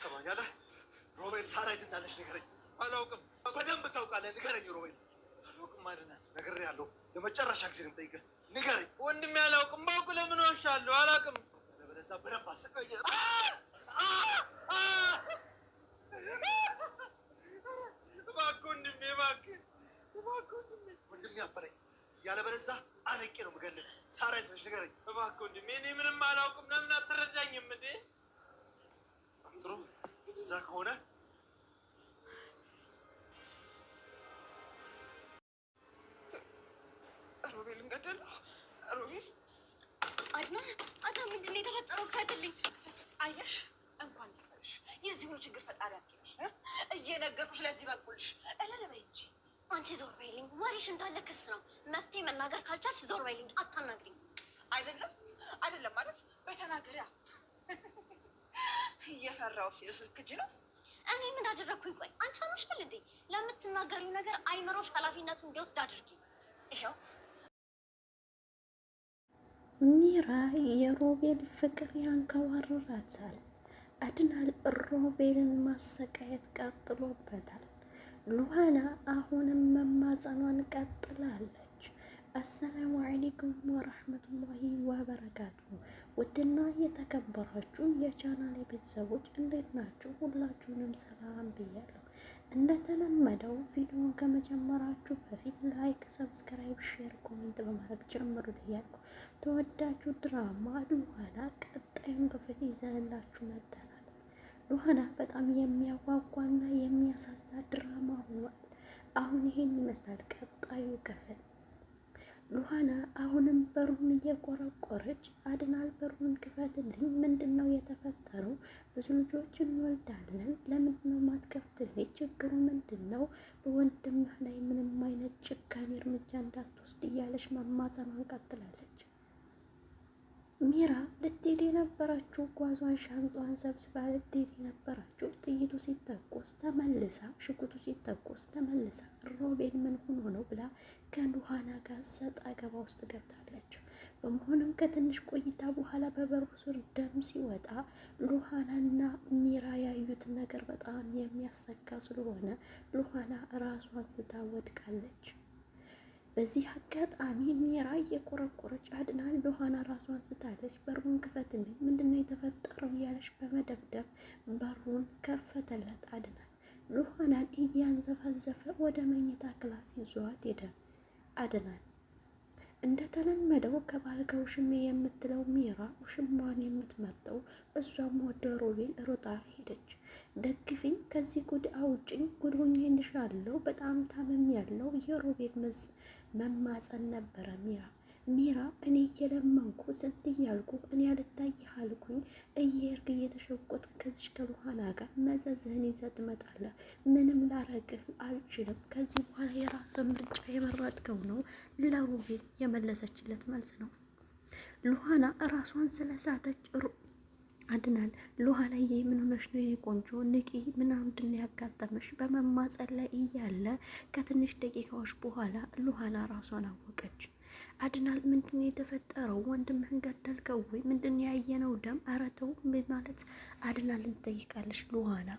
ትሰማኛለህ? ሮቤል፣ ሳራ የት እንዳለች ንገረኝ። አላውቅም። በደንብ ታውቃለህ። ንገረኝ ሮቤል። አላውቅም አድናት። ነግሬሃለሁ። ለመጨረሻ ጊዜ ነው የምጠይቅህ። ንገረኝ ወንድሜ። አላውቅም። ባውቅ ለምን ዋሻለሁ? አላውቅም። አለበለዚያ በደንብ አሰቃየ። እባክህ ወንድሜ፣ እባክህ፣ እባክህ ወንድሜ፣ ወንድሜ አበለኝ። ያለበለዚያ አነቄ ነው የምገልህ። ሳራ የት ነች? ንገረኝ እባክህ ወንድሜ። እኔ ምንም አላውቅም። ለምን አትረዳኝም እንዴ? ጥሩ፣ እዛ ከሆነ ሮቤልን ገደለው። ሮቤል አድናን፣ አድናን፣ ምንድን ነው የተፈጠረው? ክፈትልኝ። አየሽ፣ እንኳን ደስ አለሽ። የዚህ ሁሉ ችግር ፈጣሪ አንቺ ነሽ። እየነገርኩሽ ለዚህ በቁልሽ። እልል በይ እንጂ። አንቺ ዞር በይልኝ። ወሬሽ እንዳለ ክስ ነው። መፍትሄ መናገር ካልቻልሽ ዞር በይልኝ፣ አታናግሪኝ። አይደለም አይደለም አይደል? በተናገሪያ እየፈራው ሲል ስልክ እጅ ነው። እኔ ምን አደረግኩኝ? ቆይ አንቺ አምሻል እንዴ? ለምትናገሪው ነገር አይምሮሽ ኃላፊነቱን እንዲወስድ አድርጊ። ይኸው ሚራ የሮቤል ፍቅር ያንከባርራታል። አድናል ሮቤልን ማሰቃየት ቀጥሎበታል። ሉሃና አሁንም መማፀኗን ቀጥላለች። አሰላሙ አለይኩም ወረህመቱላሂ ወበረካቱ። ውድና የተከበራችሁ የቻናሌ ቤተሰቦች እንዴት ናችሁ? ሁላችሁንም ሰላም ብያለሁ። እንደተለመደው ቪዲዮን ከመጀመራችሁ በፊት like፣ subscribe፣ share፣ comment በማድረግ ጀምሩት እያልኩ ተወዳጁ ድራማ ሉሃና ቀጣዩን ክፍል ይዘንላችሁ መጥተናል። ሉሃና በጣም የሚያጓጓና የሚያሳዛ ድራማ ሆኗል። አሁን ይሄን ይመስላል ቀጣዩ ክፍል። ሉሃና አሁንም በሩን እየቆረቆረች አድናል፣ በሩን ክፈትልኝ፣ ምንድን ነው የተፈጠረው? ብዙ ልጆች እንወልዳለን፣ ለምንድን ነው ማትከፍትልኝ? ችግሩ ምንድን ነው? በወንድምህ ላይ ምንም አይነት ጭካኔ እርምጃ እንዳትወስድ እያለች መማፀኗን ቀጥላለች። ሚራ ልትሄድ የነበረችው ጓዟን ሻንጧን ሰብስባ ልትሄድ የነበረችው ጥይቱ ሲተኮስ ተመልሳ፣ ሽጉጡ ሲተኮስ ተመልሳ ሮቤል ምን ሆኖ ነው ብላ ከሉሃና ጋር ሰጣ ገባ ውስጥ ገብታለች። በመሆኑም ከትንሽ ቆይታ በኋላ በበሩ ስር ደም ሲወጣ ሉሃናና ሚራ ያዩት ነገር በጣም የሚያሰጋ ስለሆነ ሉሃና ራሷን ስታ ወድቃለች። በዚህ አጋጣሚ ሚራ እየቆረቆረች አድናል ሉሃና ራሷን ስታለች፣ በሩን ክፈትልኝ፣ ምንድነው የተፈጠረው እያለች በመደብደብ በሩን ከፈተላት አድናል። ሉሃናን እያንዘፋዘፈ ወደ መኝታ class ይዟት ሄደ አድናል። እንደተለመደው ከባል ጋር ውሽሜ የምትለው ሚራ ውሽማዋን የምትመርጠው እሷም ወደ ሮቤል ሮጣ ሄደች። ደግፊኝ፣ ከዚህ ጉድ አውጭኝ፣ ጉድ ሆኜልሻለሁ፣ በጣም ታምሜያለሁ የሮቤል መማፀን ነበረ ሚራ። ሚራ እኔ እየለመንኩ ስንት እያልኩ እኔ አልታይህ አልኩኝ፣ እየሄድክ እየተሸቆጥክ ከዚሽ ከሉሃና ጋር መዘዝህን ይዘህ ትመጣለህ። ምንም ላረግህ አልችልም። ከዚህ በኋላ የራስህ ምርጫ የመረጥከው ነው ለሮቤል የመለሰችለት መልስ ነው። ሉሃና ራሷን ስለሳተች አድናል ሉሃናዬ፣ ምን ሆነሽ ነው የኔ ቆንጆ? ንቂ፣ ምንድን ነው ያጋጠመሽ? በመማፀን ላይ እያለ ከትንሽ ደቂቃዎች በኋላ ሉሃና ራሷን አወቀች። አድናል ምንድን ነው የተፈጠረው? ወንድምህን ገደልከው ወይ? ምንድን ነው ያየነው ደም? ኧረ ተው ማለት አድናልን ትጠይቃለች ሉሃና።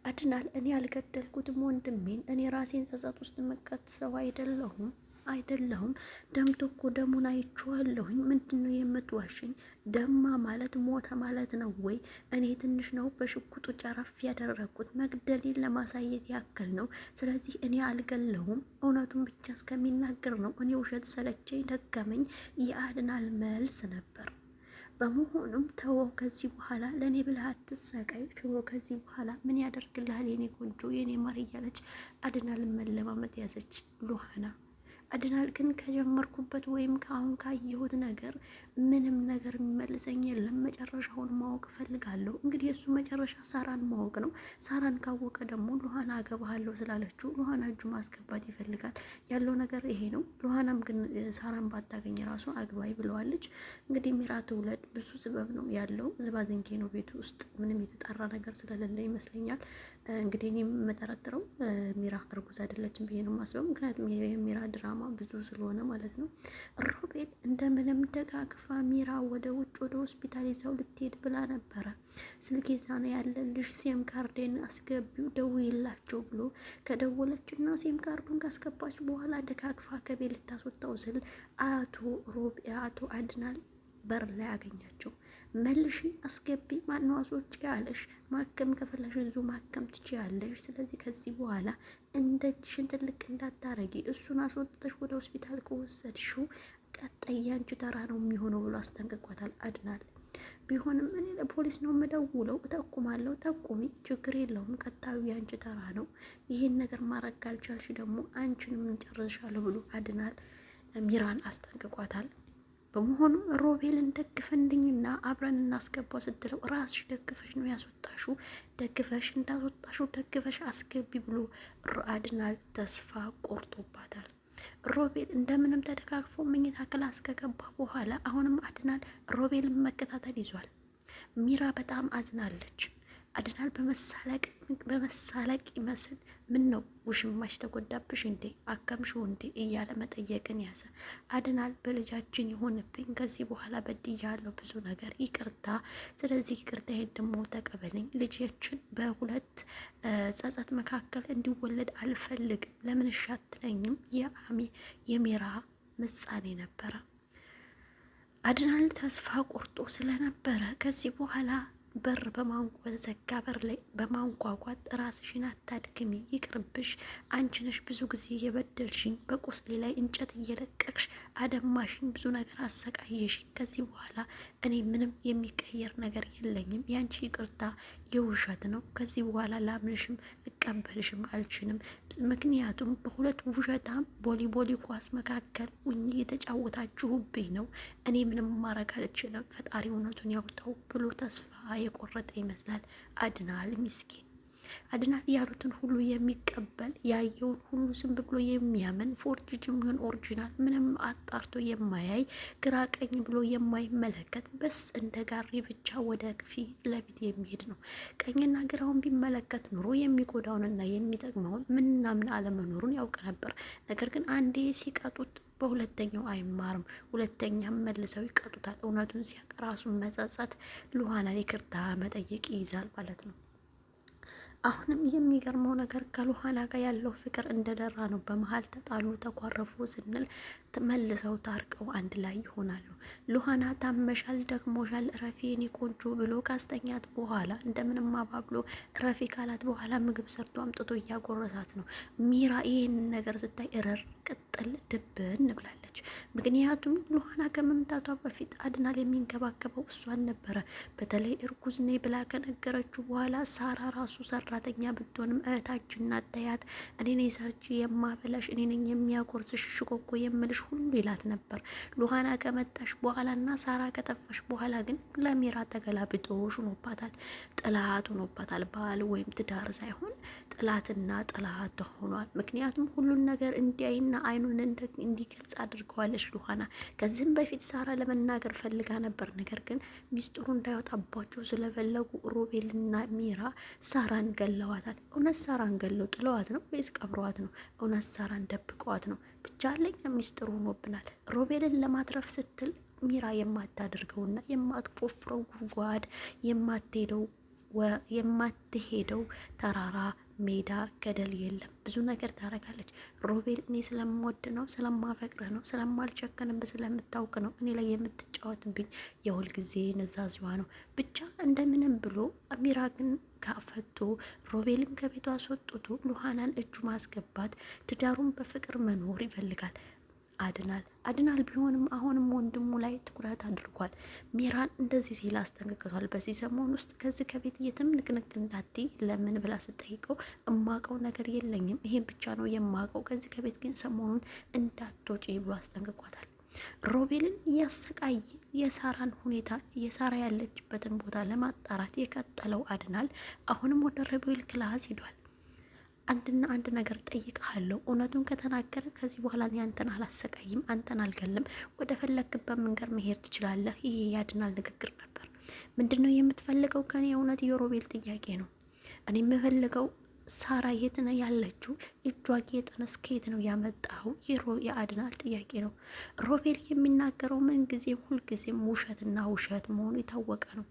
አድናል እኔ ያልገደልኩትም ወንድሜን፣ እኔ ራሴን ጸጸት ውስጥ መቀት ሰው አይደለሁም አይደለሁም ደምቶ እኮ ደሙን አይቼዋለሁኝ። ምንድን ነው የምትዋሽኝ? ደማ ማለት ሞተ ማለት ነው ወይ? እኔ ትንሽ ነው በሽጉጡ ጨረፍ ያደረግኩት መግደሌን ለማሳየት ያክል ነው። ስለዚህ እኔ አልገለሁም። እውነቱን ብቻ እስከሚናገር ነው። እኔ ውሸት ሰለቸኝ፣ ደከመኝ። የአድናል መልስ ነበር። በመሆኑም ተወው፣ ከዚህ በኋላ ለእኔ ብለህ አትሰቃይ። ተወው፣ ከዚህ በኋላ ምን ያደርግልሃል የኔ ቆንጆ የኔ ማር እያለች አድናልን መለማመጥ ያዘች ሉሃና። አድናል ግን ከጀመርኩበት ወይም ከአሁን ካየሁት ነገር ምንም ነገር የሚመልሰኝ የለም። መጨረሻውን ማወቅ እፈልጋለሁ። እንግዲህ የእሱ መጨረሻ ሳራን ማወቅ ነው። ሳራን ካወቀ ደግሞ ሉሃና አገባሃለሁ ስላለችው ሉሃና እጁ ማስገባት ይፈልጋል። ያለው ነገር ይሄ ነው። ሉሃናም ግን ሳራን ባታገኝ ራሱ አግባይ ብለዋለች። እንግዲህ ሚራ ትውለድ ብዙ ዝበብ ነው ያለው። ዝባዝንኬ ነው ቤቱ ውስጥ ምንም የተጣራ ነገር ስለሌለ ይመስለኛል። እንግዲህ እኔ የምጠረጥረው ሚራ እርጉዝ አይደለችም ብዬ ነው የማስበው። ምክንያቱም የሚራ ድራማ ድራማ ብዙ ስለሆነ ማለት ነው። ሮቤል እንደምንም ደጋግፋ ሚራ ወደ ውጭ ወደ ሆስፒታል ይዛው ልትሄድ ብላ ነበረ። ስልክ ይዛ ነው ያለልሽ፣ SIM card ኤን አስገቢው ደውይላቸው ብሎ ከደወለች እና SIM card ኡን ካስገባች በኋላ ደጋግፋ ከቤት ልታስወጣው ስል አቶ ሮቤ አቶ አድናል በር ላይ አገኛቸው። መልሺ አስገቢ፣ ማነው አስወጪ ያለሽ? ማከም ከፈለሽ እዙ ማከም ትችያለሽ። ስለዚህ ከዚህ በኋላ እንደ እጅሽን ትልቅ እንዳታረጊ፣ እሱን አስወጥተሽ ወደ ሆስፒታል ከወሰድሽው ቀጣይ ያንቺ ተራ ነው የሚሆነው ብሎ አስጠንቅቋታል አድናል። ቢሆንም እኔ ለፖሊስ ነው የምደውለው፣ እጠቁማለሁ። ጠቁሚ፣ ችግር የለውም። ቀጣዩ ያንቺ ተራ ነው። ይህን ነገር ማድረግ ካልቻልሽ ደግሞ አንቺንም እንጨርስሻለሁ ብሎ አድናል ሚራን አስጠንቅቋታል። በመሆኑም ሮቤልን ደግፈንልኝና አብረን እናስገባው ስትለው ራስሽ ደግፈሽ ነው ያስወጣሹ፣ ደግፈሽ እንዳስወጣሹ ደግፈሽ አስገቢ ብሎ አድናል ተስፋ ቆርጦባታል። ሮቤል እንደምንም ተደጋግፎ መኝታ class ከገባ በኋላ አሁንም አድናል ሮቤልን መከታተል ይዟል። ሚራ በጣም አዝናለች። አድናል በመሳለቅ ይመስል ምን ነው ውሽማሽ ተጎዳብሽ እንዴ አከምሽው እንዴ እያለ መጠየቅን ያዘ። አድናል በልጃችን ይሆንብኝ ከዚህ በኋላ በድያለሁ ብዙ ነገር ይቅርታ፣ ስለዚህ ይቅርታ ይሄን ደግሞ ተቀበለኝ። ልጃችን በሁለት ጸጸት መካከል እንዲወለድ አልፈልግም። ለምን እሺ አትለኝም? የአሚ የሚራ ምጻኔ ነበረ። አድናል ተስፋ ቆርጦ ስለነበረ ከዚህ በኋላ በር በዘጋ በር ላይ በማንኳኳት ራስሽን አታድክሚ፣ ይቅርብሽ። አንቺ ነሽ ብዙ ጊዜ የበደልሽኝ፣ በቁስሌ ላይ እንጨት እየለቀቅሽ አደማሽኝ፣ ብዙ ነገር አሰቃየሽኝ። ከዚህ በኋላ እኔ ምንም የሚቀየር ነገር የለኝም። ያንቺ ይቅርታ የውሸት ነው። ከዚህ በኋላ ላምንሽም ልቀበልሽም አልችልም። ምክንያቱም በሁለት ውሸታም ቦሊ ቦሊ ኳስ መካከል ውኝ የተጫወታችሁብኝ ነው። እኔ ምንም ማድረግ አልችልም። ፈጣሪ እውነቱን ያውጣው ብሎ ተስፋ የቆረጠ ይመስላል። አድናል ሚስኪን አድናል ያሉትን ሁሉ የሚቀበል፣ ያየውን ሁሉ ዝም ብሎ የሚያምን፣ forged ይሁን original ምንም አጣርቶ የማያይ፣ ግራ ቀኝ ብሎ የማይመለከት፣ በስ እንደ ጋሪ ብቻ ወደ ፊት ለፊት የሚሄድ ነው። ቀኝና ግራውን ቢመለከት ኑሮ የሚጎዳውንና የሚጠቅመውን ምንና ምን አለመኖሩን ያውቅ ነበር። ነገር ግን አንዴ ሲቀጡት በሁለተኛው አይማርም። ሁለተኛም መልሰው ይቀጡታል። እውነቱን ሲያውቅ ራሱን መጸጸት፣ ሉሃናን ይቅርታ መጠየቅ ይይዛል ማለት ነው። አሁንም የሚገርመው ነገር ከሉሃና ጋር ያለው ፍቅር እንደደራ ነው። በመሀል ተጣሉ፣ ተኳረፉ ስንል መልሰው ታርቀው አንድ ላይ ይሆናሉ። ሉሃና ታመሻል፣ ደክሞሻል፣ እረፊ የኔ ቆንጆ ብሎ ካስተኛት በኋላ እንደምንም አባብሎ እረፊ ካላት በኋላ ምግብ ሰርቶ አምጥቶ እያጎረሳት ነው። ሚራ ይህንን ነገር ስታይ እረር ቅጥል ድብን ብላለች። ምክንያቱም ሉሃና ከመምጣቷ በፊት አድናል የሚንከባከበው እሷን ነበረ። በተለይ እርጉዝ ነኝ ብላ ከነገረችው በኋላ ሳራ ራሱ ሰራተኛ ብትሆንም እህታችን ናት፣ ተያት፣ እኔ ነኝ ሰርቼ የማበላሽ፣ እኔ ነኝ የሚያጎርስሽ፣ ሽኮኮ የምልሽ ሁሉ ይላት ነበር። ሉሃና ከመጣሽ በኋላ እና ሳራ ከጠፋሽ በኋላ ግን ለሚራ ተገላብጦሽ ሆኖባታል፣ ጥላት ሆኖባታል። ባል ወይም ትዳር ሳይሆን ጥላትና ጥላት ሆኗል። ምክንያቱም ሁሉን ነገር እንዲያይና አይኑን እንዲገልጽ አድርገዋለች ሉሃና። ከዚህም በፊት ሳራ ለመናገር ፈልጋ ነበር። ነገር ግን ሚስጥሩ እንዳይወጣባቸው ስለፈለጉ ሮቤልና ሚራ ሳራን ገለዋታል። እውነት ሳራን ገለው ጥለዋት ነው ወይስ ቀብረዋት ነው? እውነት ሳራን ደብቀዋት ነው? ብቻ ለኛ ሚስጥሩ ሆኖብናል። ሮቤልን ለማትረፍ ስትል ሚራ የማታደርገውና የማትቆፍረው ጉድጓድ፣ የማትሄደው ተራራ ሜዳ ገደል የለም። ብዙ ነገር ታደርጋለች። ሮቤል እኔ ስለምወድ ነው፣ ስለማፈቅርህ ነው፣ ስለማልቸከንብህ ስለምታውቅ ነው እኔ ላይ የምትጫወትብኝ የሁል ጊዜ ነዛዚዋ ነው። ብቻ እንደምንም ብሎ ሚራ ግን ካፈቶ ሮቤልን ከቤቷ አስወጥቶ ሉሃናን እጁ ማስገባት፣ ትዳሩን በፍቅር መኖር ይፈልጋል። አድናል አድናል ቢሆንም አሁንም ወንድሙ ላይ ትኩረት አድርጓል። ሚራን እንደዚህ ሲል አስጠንቅቋል። በዚህ ሰሞን ውስጥ ከዚህ ከቤት የትም ንቅንቅ እንዳትይ ለምን ብላ ስጠይቀው እማቀው ነገር የለኝም፣ ይሄን ብቻ ነው የማቀው፣ ከዚህ ከቤት ግን ሰሞኑን እንዳትወጪ ብሎ አስጠንቅቋታል። ሮቤልን እያሰቃየ የሳራን ሁኔታ፣ የሳራ ያለችበትን ቦታ ለማጣራት የቀጠለው አድናል አሁንም ወደ ሮቤል class ሂዷል። አንድና አንድ ነገር ጠይቅሃለሁ፣ እውነቱን ከተናገረ ከዚህ በኋላ እኔ አንተን አላሰቃይም፣ አንተን አልገልም፣ ወደ ፈለግክበት መንገድ መሄድ ትችላለህ። ይሄ ያድናል ንግግር ነበር። ምንድን ነው የምትፈልገው ከኔ? እውነት የሮቤል ጥያቄ ነው። እኔ የምፈልገው ሳራ የት ነው ያለችው? እጇ ጌጥንስ ከየት ነው ያመጣው? የአድናል ጥያቄ ነው። ሮቤል የሚናገረው ምንጊዜም ሁልጊዜም ውሸትና ውሸት መሆኑ የታወቀ ነው።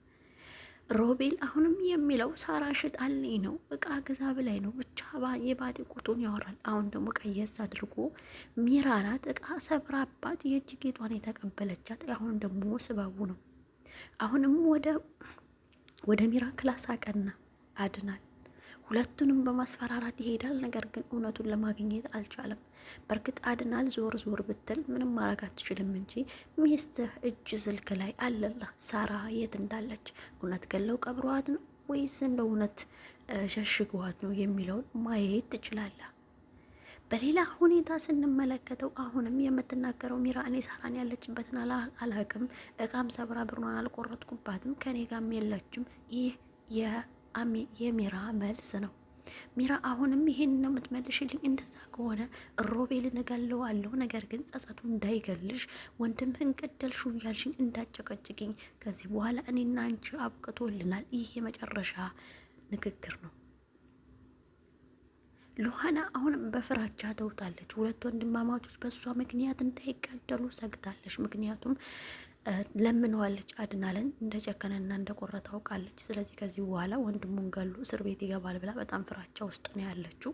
ሮቤል አሁንም የሚለው ሳራ ሽጣልኝ ነው፣ እቃ ግዛ ብላኝ ነው፣ ብቻ የባጤ ቁጡን ያወራል። አሁን ደግሞ ቀየስ አድርጎ ሚራ ናት እቃ ሰብራባት የእጅ ጌጧን የተቀበለቻት። አሁን ደግሞ ስበቡ ነው። አሁንም ወደ ሚራ class አቀና አድናል። ሁለቱንም በማስፈራራት ይሄዳል። ነገር ግን እውነቱን ለማግኘት አልቻለም። በእርግጥ አድናል ዞር ዞር ብትል ምንም ማድረግ አትችልም እንጂ ሚስትህ እጅ ስልክ ላይ አለልህ ሳራ የት እንዳለች እውነት ገለው ቀብረዋት ነው ወይስ እንደ እውነት ሸሽገዋት ነው የሚለውን ማየት ትችላለህ። በሌላ ሁኔታ ስንመለከተው አሁንም የምትናገረው ሚራ እኔ ሳራን ያለችበትን አላቅም፣ እቃም ሰብራ ብሯን አልቆረጥኩባትም፣ ከኔ ጋም የለችም። ይህ የሚራ መልስ ነው። ሚራ አሁንም ይሄን ነው የምትመልሽልኝ? እንደዛ ከሆነ ሮቤልን እገለዋለሁ፣ ነገር ግን ጸጸቱ እንዳይገልሽ ወንድምህን ገደልሽው እያልሽኝ እንዳጨቀጭቅኝ። ከዚህ በኋላ እኔና አንቺ አብቅቶልናል። ይህ የመጨረሻ ንግግር ነው። ሉሃና አሁንም በፍራቻ ተውጣለች። ሁለት ወንድማማቾች በእሷ ምክንያት እንዳይጋደሉ ሰግታለች። ምክንያቱም ለምነዋለች አድናለን እንደጨከነና እንደቆረጠ ታውቃለች። ስለዚህ ከዚህ በኋላ ወንድሙን ገሉ እስር ቤት ይገባል ብላ በጣም ፍራቻ ውስጥ ነው ያለችው።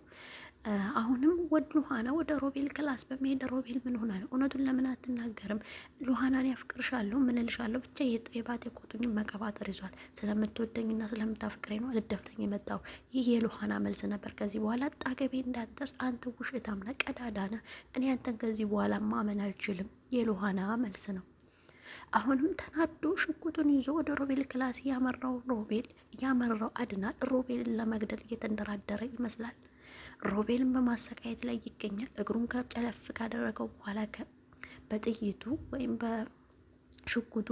አሁንም ወደ ሉሃና ወደ ሮቤል class በመሄድ ሮቤል ምን ሆና ነው እውነቱን ለምን አትናገርም? ሉሃናን ያፍቅርሻለሁ ምን እልሻለሁ ብቻ የባጤ ቆጡኝ መቀባጠር ይዟል። ስለምትወደኝና ስለምታፍቅረኝ ነው ልደፍረኝ የመጣው። ይህ የሉሃና መልስ ነበር። ከዚህ በኋላ ጣገቤ እንዳትደርስ አንተ ውሸታም ነህ፣ ቀዳዳ ነህ። እኔ አንተን ከዚህ በኋላ ማመን አልችልም። የሉሃና መልስ ነው። አሁንም ተናዶ ሽጉጡን ይዞ ወደ ሮቤል class ያመራው ሮቤል ያመራው አድናል ሮቤልን ለመግደል እየተንደራደረ ይመስላል። ሮቤልን በማሰቃየት ላይ ይገኛል። እግሩን ከጨለፍ ካደረገው በኋላ በጥይቱ ወይም በሽጉጡ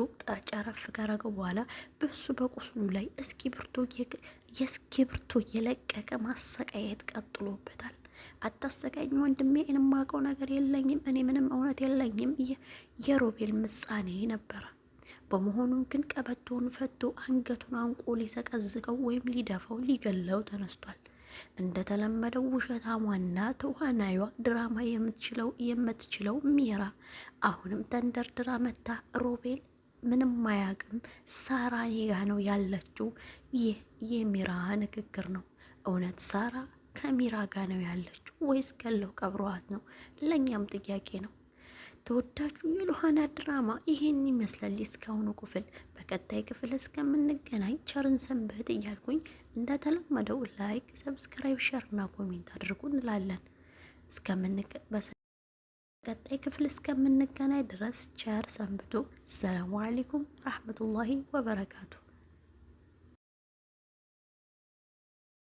ጨረፍ ካደረገው በኋላ በሱ በቁስሉ ላይ እስኪብርቶ የእስኪብርቶ የለቀቀ ማሰቃየት ቀጥሎበታል። አታሰቃኝ ወንድሜ፣ እኔ ነገር የለኝም፣ እኔ ምንም እውነት የለኝም የሮቤል ምጻኔ ነበረ። በመሆኑ ግን ቀበቶውን ፈቶ አንገቱን አንቆ ሊሰቀዝቀው ወይም ሊደፋው ሊገለው ተነስቷል። እንደተለመደው ውሸታሟና ተዋናዩዋ ድራማ የምትችለው ሚራ አሁንም ተንደርድራ መታ ሮቤል ምንም አያውቅም፣ ሳራ እኔ ጋ ነው ያለችው። ይህ የሚራ ንግግር ነው። እውነት ሳራ ከሚራ ጋ ነው ያለችው ወይስ ገለው ቀብረዋት ነው? ለእኛም ጥያቄ ነው። ተወዳጁ የሉሃና ድራማ ይሄን ይመስላል እስካሁኑ ክፍል። በቀጣይ ክፍል እስከምንገናኝ ቸርን ሰንበት እያልኩኝ እንደተለመደው like፣ subscribe፣ share እና comment አድርጉ እንላለን። በቀጣይ ክፍል እስከምንገናኝ ድረስ ቸር ሰንብቱ። ሰላሙ አለይኩም ረህመቱላሂ ወበረካቱ።